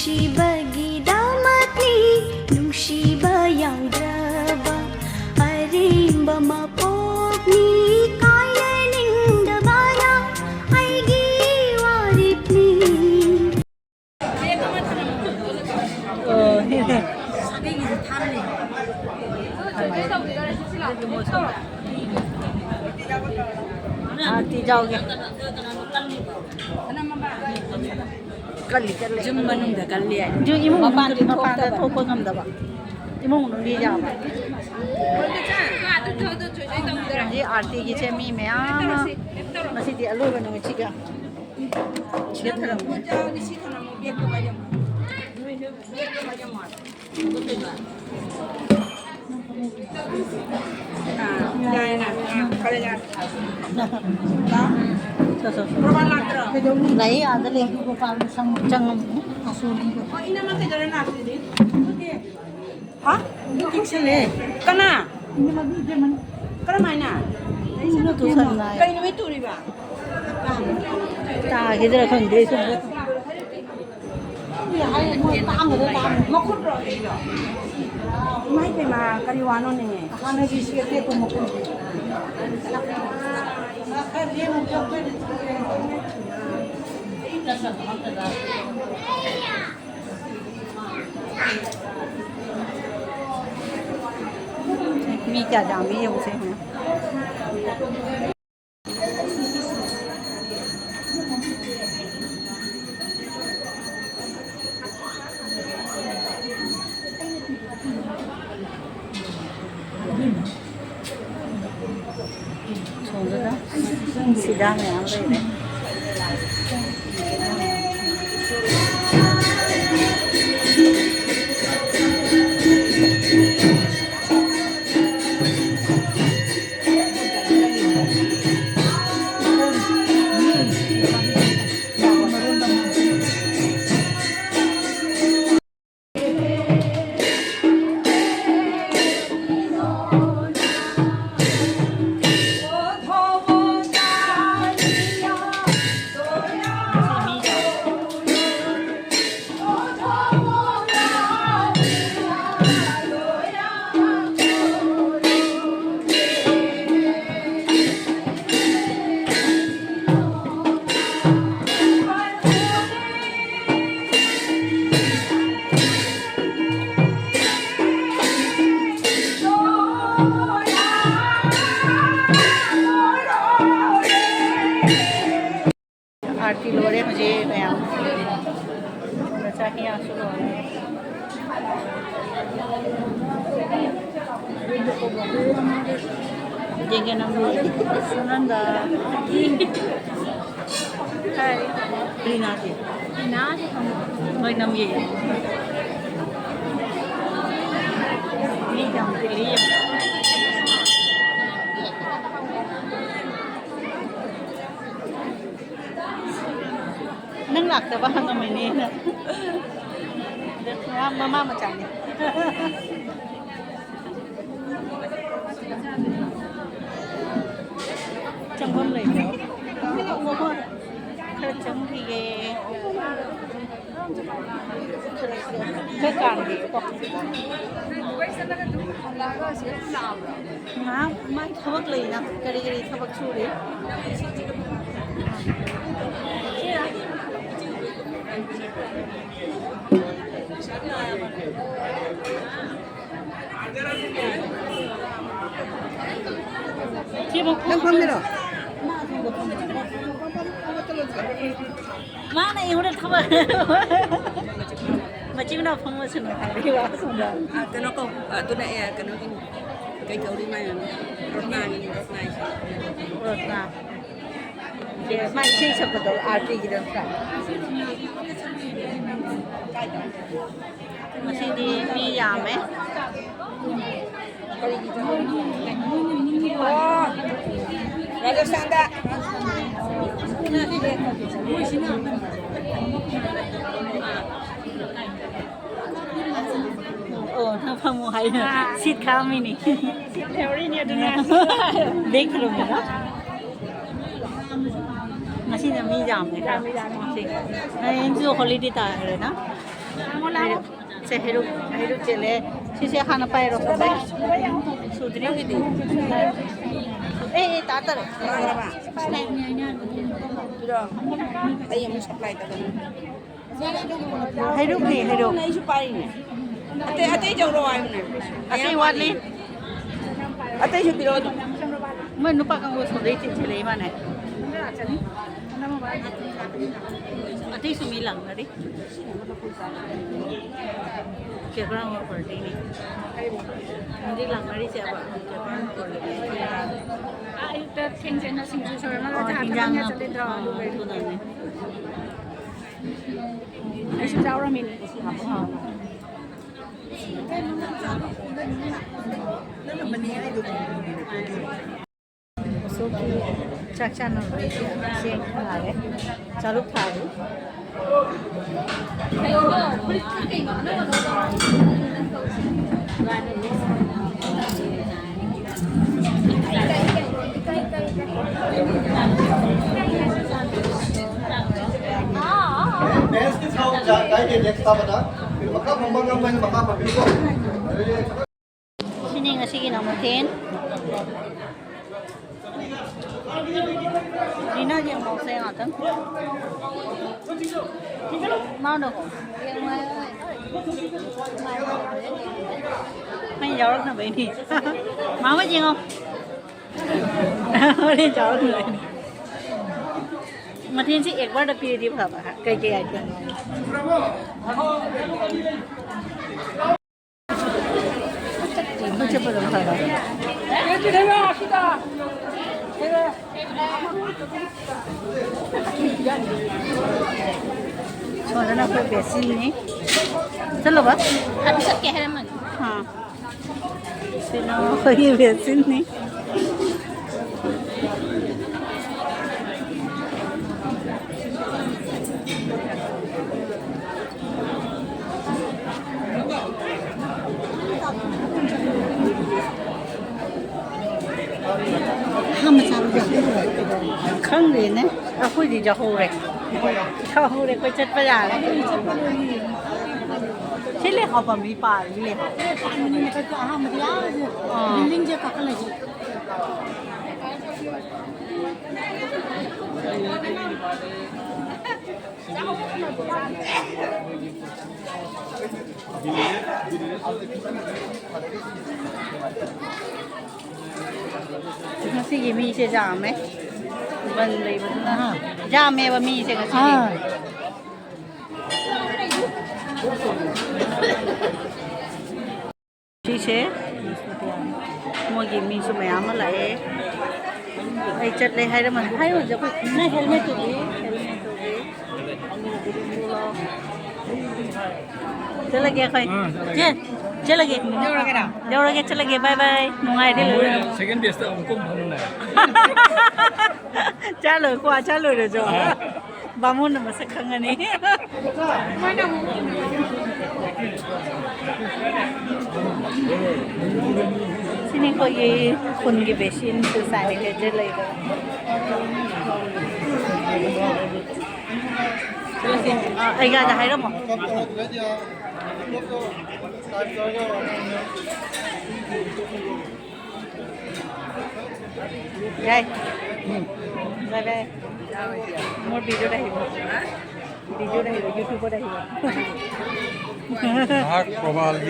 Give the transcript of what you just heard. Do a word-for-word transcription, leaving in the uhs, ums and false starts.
ꯅꯨꯡꯁꯤꯕꯒꯤꯗꯃꯛꯅꯤ, ꯅꯨꯡꯁꯤꯕ ꯌꯥꯎꯗ꯭ꯔꯕ ꯑꯔꯦꯝꯕ ꯃꯄꯣꯛꯅꯤ, ꯀꯥꯏꯅ ꯅꯤꯡꯗꯕꯅ ꯑꯩꯒꯤ ꯋꯥꯔꯦꯞꯅꯤ꯫ ꯑꯥꯔꯇꯤ ꯌꯥꯎꯒꯦ꯫ ꯀꯜꯂꯤ, ꯀꯜꯂꯤ꯫ ꯌꯨꯝ ꯃꯅꯨꯡꯗ ꯀꯜꯂꯤ ꯍꯥꯏ꯫ ꯑꯗꯨ ꯏꯃꯨꯡ ꯃꯄꯥꯟꯗꯤ ꯃꯅꯨꯡꯗꯤ ꯃꯄꯥꯟꯗ ꯊꯣꯛꯇꯕ꯫ ꯊꯣꯛꯄ ꯉꯝꯗꯕ꯫ ꯏꯃꯨꯡ ꯃꯅꯨꯡꯗꯤ ꯌꯥꯕ꯫ ꯍꯧꯖꯤꯛ ꯑꯥꯔꯇꯤꯒꯤꯁꯦ ꯃꯤ ꯃꯌꯥꯝ ꯑꯃ ꯉꯁꯤꯗꯤ ꯑꯂꯣꯏꯕ ꯅꯨꯃꯤꯠꯁꯤꯒ ꯁꯤꯗ ꯊꯅꯝꯃꯦ꯫ ꯂꯩ, ꯑꯥꯗ ꯂꯩ꯫ ꯆꯪꯉꯝꯃꯣ꯫ ꯍꯥ? ꯄꯤꯛꯁꯜꯂꯦ꯫ ꯀꯅꯥ? ꯀꯔꯝꯍꯥꯏꯅ? ꯀꯩ ꯅꯨꯃꯤꯠ ꯇꯨꯔꯤꯕ? ꯇꯥꯈꯤꯗ꯭ꯔꯥ ꯈꯪꯗꯦ, ꯑꯩ ꯁꯣꯝꯗ꯫ ꯃꯈꯨꯠꯔꯣ? ꯏꯃꯥꯏ ꯄꯦꯝꯃ, ꯀꯔꯤ ꯋꯥꯅꯣꯅꯦ? ꯍꯥꯟꯅꯒꯤ ꯁꯤ ꯑꯇꯦꯛꯄ ꯃꯈꯨꯠ꯫ ꯃꯤ ꯀꯌꯥ ꯌꯥꯝꯃꯤ ꯌꯦꯡꯉꯨꯁꯦ꯫ ꯁꯣꯝꯗꯅ ꯁꯤꯗꯥ ꯃꯌꯥꯝ ꯂꯩꯔꯦ꯫ ꯁꯤ ꯂꯣꯏꯔꯦ ꯍꯧꯖꯤꯛ ꯃꯌꯥꯝ꯫ ꯆꯥꯛ ꯍꯤꯌꯥꯡꯁꯨ ꯂꯣꯏꯔꯦ꯫ ꯌꯦꯡꯒꯦ ꯅꯪ ꯂꯣꯏꯔꯦ꯫ ꯅꯪꯒ ꯀꯔꯤ ꯅꯥꯗꯦ? ꯍꯣꯏ, ꯅꯝꯒꯦ꯫ ꯃꯤ ꯌꯥꯝ ꯇꯤꯜꯂꯤ ꯌꯦꯡꯉꯣ꯫ ꯅꯪ ꯂꯥꯛꯇꯕ ꯍꯪꯉꯝꯃꯤꯅꯦꯅ꯫ ꯃꯃꯥ ꯃꯆꯥꯅꯤ꯫ ꯆꯪꯐꯝ ꯂꯩꯇ꯭ꯔꯣ? ꯈꯔ ꯆꯪꯈꯤꯒꯦ꯫ ꯈꯔ ꯀꯥꯟꯒꯦꯀꯣ꯫ ꯉꯥꯏꯍꯥꯛ ꯃꯥꯏ ꯊꯕꯛ ꯂꯩꯅ꯫ ꯀꯔꯤ ꯀꯔꯤ ꯊꯕꯛ ꯁꯨꯔꯤ? ꯅꯪ ꯐꯝꯃꯤꯔꯣ? ꯃꯥꯅ ꯑꯩꯉꯣꯟꯗ ꯊꯕꯛ꯫ ꯃꯆꯤꯟ ꯃꯅꯥꯎ ꯐꯝꯃꯁꯅꯨ ꯍꯥꯏꯕꯒꯤ ꯋꯥ ꯁꯣꯝꯗ꯫ ꯑ, ꯀꯩꯅꯣ ꯀꯧ-, ꯑꯗꯨꯅ, ꯑꯦ, ꯀꯩꯅꯣꯒꯤꯅꯤ꯫ ꯀꯩ ꯀꯧꯔꯤ ꯃꯥꯏ ꯃꯃꯤꯡ? ꯔꯣꯁꯅꯥꯒꯤꯅꯤ, ꯔꯣꯁꯅꯥꯒꯤ꯫ ꯔꯣꯁꯅꯥ꯫ ꯁꯦ, ꯃꯥꯏ ꯏꯁꯩ ꯁꯛꯄꯗꯣ ꯑꯥꯔꯇꯤꯒꯤꯗꯣ ꯅꯠꯇ꯭ꯔꯥ? ꯉꯁꯤꯗꯤ ꯃꯤ ꯌꯥꯝꯃꯦ꯫ ꯑꯣ, ꯔꯥꯖꯁꯊꯥꯟꯗ꯫ ꯑꯣ, ꯅꯪ ꯐꯝꯃꯣ ꯍꯥꯏꯅ ꯁꯤꯠ ꯈꯥꯛꯑꯝꯃꯤꯅꯤ꯫ ꯁꯤꯠ ꯂꯩꯍꯧꯔꯤꯅꯦ ꯑꯗꯨꯅ꯫ ꯕꯦꯛ ꯊꯤꯜꯂꯝꯃꯤꯔꯣ? ꯉꯁꯤꯅ ꯃꯤ ꯌꯥꯝꯃꯦ ꯈꯔ꯫ ꯌꯥꯝꯃꯦ, ꯌꯥꯝꯃꯦ꯫ ꯁꯤ, ꯅꯪꯁꯨ ꯍꯣꯂꯤꯗꯦ ꯇꯥꯈ꯭ꯔꯦꯅ? ꯂꯥꯡꯉꯣ, ꯂꯥꯡꯉꯣ꯫ ꯁꯦ, ꯍꯩꯔꯨꯛ, ꯍꯩꯔꯨꯛ ꯆꯦꯜꯂꯦ꯫ ꯁꯤꯁꯦ ꯍꯥꯟꯅ ꯄꯥꯏꯔꯣ, ꯁꯣꯝꯗꯩ꯫ ꯁꯨꯗ꯭ꯔꯤ꯫ ꯅꯪꯒꯤꯗꯤ? ꯑꯦ, ꯑꯦ, ꯇꯥ ꯇꯥꯔꯦ꯫ ꯂꯥꯡꯉꯕ? ꯄꯤꯔꯣ꯫ ꯑꯩ ꯑꯃꯨꯛ ꯁꯄ꯭ꯂꯥꯏ ꯇꯧꯒꯅꯤ꯫ ꯍꯩꯔꯨꯛꯅꯦ, ꯍꯩꯔꯨꯛ꯫ ꯑꯩꯁꯨ ꯄꯥꯏꯔꯤꯅꯦ꯫ ꯑꯇꯩ, ꯑꯇꯩ ꯇꯧꯔꯣ ꯍꯥꯏꯕꯅꯦ꯫ ꯑꯇꯩ ꯋꯥꯠꯂꯤ꯫ ꯑꯇꯩꯁꯨ ꯄꯤꯔꯛꯑꯣ ꯑꯗꯨꯝ꯫ ꯃꯣꯏ ꯅꯨꯄꯥ ꯀꯥꯡꯕꯨ ꯁꯣꯝꯗꯩ ꯆꯦꯟꯁꯤꯜꯂꯛꯏ ꯃꯥꯅꯦ꯫ ꯑꯇꯩꯁꯨ ꯃꯤ ꯂꯥꯛꯅꯔꯤ꯫ ꯀꯦꯕ꯭ꯔꯥ ꯑꯃ ꯕꯥꯔꯗꯦꯅꯤ꯫ ꯃꯤꯗꯤ ꯂꯥꯛꯅꯔꯤꯁꯦꯕ꯫ ꯀꯦꯕ꯭ꯔꯥ ꯑꯃ ꯕꯥꯔꯗꯦꯅꯤ꯫ ꯑꯌꯨꯛꯇ ꯊꯦꯡꯖꯤꯟꯅ ꯁꯤꯡꯖꯨ ꯁꯨꯔꯝꯃꯒ ꯑꯣ, ꯆꯥ ꯍꯤꯟꯖꯥꯡ ꯊꯛꯄ ꯍꯥꯞ-, ꯆꯠꯂꯤꯗ꯭ꯔꯣ? ꯑꯥ, ꯑꯗꯨꯒ ꯑꯗꯨꯅꯅꯦ꯫ ꯑꯩꯁꯨ ꯌꯥꯎꯔꯝꯃꯤꯅꯦ꯫ ꯎꯁꯣꯞꯀꯤ ꯆꯥꯛ ꯆꯥꯅꯕꯒꯤ ꯆꯦꯡ ꯊꯥꯔꯦ꯫ ꯆꯥꯂꯨꯛ ꯊꯥꯔꯤ꯫ ꯕꯦꯟꯁꯇꯤ ꯊꯥꯎ ꯆꯥ-, ꯀꯥꯏꯗꯦ, ꯅꯦꯛꯁ ꯊꯥꯕꯗ꯫ ꯃꯈꯥ ꯐꯝꯕ ꯉꯝꯕ ꯍꯥꯏꯅ ꯃꯈꯥ ꯐꯝꯕꯤꯌꯨꯀꯣ꯫ ꯁꯤꯅꯤ ꯉꯁꯤꯒꯤꯅ ꯃꯊꯦꯜ꯫ ꯔꯤꯅꯥꯒꯤ ꯑꯃꯨꯛꯁꯦ ꯉꯥꯛꯇꯪ꯫ ꯃꯥꯅꯀꯣ꯫ ꯑꯩꯅ ꯌꯥꯎꯔꯛꯅꯕꯩꯅꯤ꯫ ꯃꯥꯃ ꯌꯦꯡꯉꯣ꯫ ꯍꯣꯔꯦꯟ ꯌꯥꯎꯔꯛꯅꯕꯩꯅꯤ꯫ ꯃꯊꯦꯜꯁꯤ ꯑꯦꯛꯕꯥꯔꯗ ꯄꯤꯔꯗꯤ ꯐꯕ꯫ ꯀꯩꯀꯩ ꯍꯥꯏꯒꯦ? ꯁꯣꯝꯗꯅ ꯑꯩꯈꯣꯏ ꯕꯦꯁꯤꯟꯅꯤ꯫ ꯆꯠꯂꯣꯕ꯫ ꯑꯗꯨ ꯆꯠꯀꯦ ꯍꯥꯏꯔꯝꯃꯅꯤ꯫ ꯑꯥ꯫ ꯁꯤꯅ ꯑꯩꯈꯣꯏꯒꯤ ꯕꯦꯁꯤꯟꯅꯤ꯫ ꯈꯪꯗꯦꯅꯦ, ꯑꯩꯈꯣꯏꯗꯤ ꯌꯥꯍꯧꯔꯦ꯫ ꯌꯥꯍꯧꯔꯦ, ꯑꯩꯈꯣꯏ ꯆꯠꯄ ꯌꯥꯔꯦ꯫ ꯁꯤ ꯂꯩꯍꯥꯎ ꯄꯥꯝꯕꯤ ꯄꯥꯜꯂꯤ, ꯂꯩꯍꯥꯎ꯫ ꯑꯥ꯫ ꯉꯁꯤꯒꯤ ꯃꯤꯁꯦ ꯌꯥꯝꯃꯦ꯫ ꯕꯟ ꯂꯩꯕꯗꯨꯅ ꯌꯥꯝꯃꯦꯕ ꯃꯤꯁꯦ ꯉꯁꯤꯗꯤ꯫ ꯑꯥ꯫ ꯁꯤꯁꯦ ꯃꯣꯏꯒꯤ ꯃꯤꯁꯨ ꯃꯌꯥꯝ ꯑꯃ ꯂꯥꯛꯑꯦ꯫ ꯑꯩ ꯆꯠꯂꯦ ꯍꯥꯏꯔꯝꯃꯅꯤ꯫ ꯍꯥꯏꯔꯨꯔꯁꯦ ꯑꯩꯈꯣꯏ꯫ ꯅꯪ ꯍꯦꯜꯃꯦꯠꯇꯨꯗꯤ? ꯍꯦꯜꯃꯦꯠꯇꯨꯗꯤ? ꯆꯠꯂꯒꯦ ꯑꯩꯈꯣꯏ꯫ ꯑꯥ, ꯆꯠꯂꯒꯦ꯫ ꯆꯦ, ꯆꯠꯂꯒꯦ꯫ ꯌꯧꯔꯒꯦꯔꯥ? ꯌꯧꯔꯒꯦ, ꯆꯠꯂꯒꯦ꯫ ꯕꯥꯏ ꯕꯥꯏ꯫ ꯅꯨꯡꯉꯥꯏꯔꯦ ꯃꯣꯏ ꯂꯣꯏꯅ꯫ ꯁꯦꯀꯦꯟ ꯕꯦꯁꯇ ꯑꯃꯨꯛ ꯀꯨꯝ ꯐꯝꯃꯨꯅꯦ꯫ ꯆꯥ ꯂꯣꯏ, ꯀ꯭ꯋꯥ ꯆꯥ ꯂꯣꯏꯔꯁꯨ꯫ ꯑꯥ꯫ ꯕꯥꯃꯣꯟꯅ ꯃꯁꯛ ꯈꯪꯉꯅꯤ꯫ ꯁꯤꯅꯤ ꯑꯩꯈꯣꯏꯒꯤ ꯈꯨꯟꯒꯤ ꯕꯦꯁꯤꯟ ꯁꯨ ꯁꯥꯏꯅꯤꯡꯉꯩꯗ ꯂꯩꯕ꯫ ꯑꯥ, ꯑꯩꯒꯥꯗ ꯍꯥꯏꯔꯝꯃꯣ꯫ ꯌꯥꯏ꯫ ꯎꯝ꯫ ꯌꯥꯏ, ꯌꯥꯏ꯫ ꯃꯣꯏ video ꯗ ꯍꯥꯏꯕ꯫ Video ꯗ ꯍꯥꯏꯕ, YouTube ꯗ ꯍꯥꯏꯕ꯫ ꯉꯥꯏꯍꯥꯛ ꯄ꯭ꯔꯣꯕꯥꯜꯒꯤ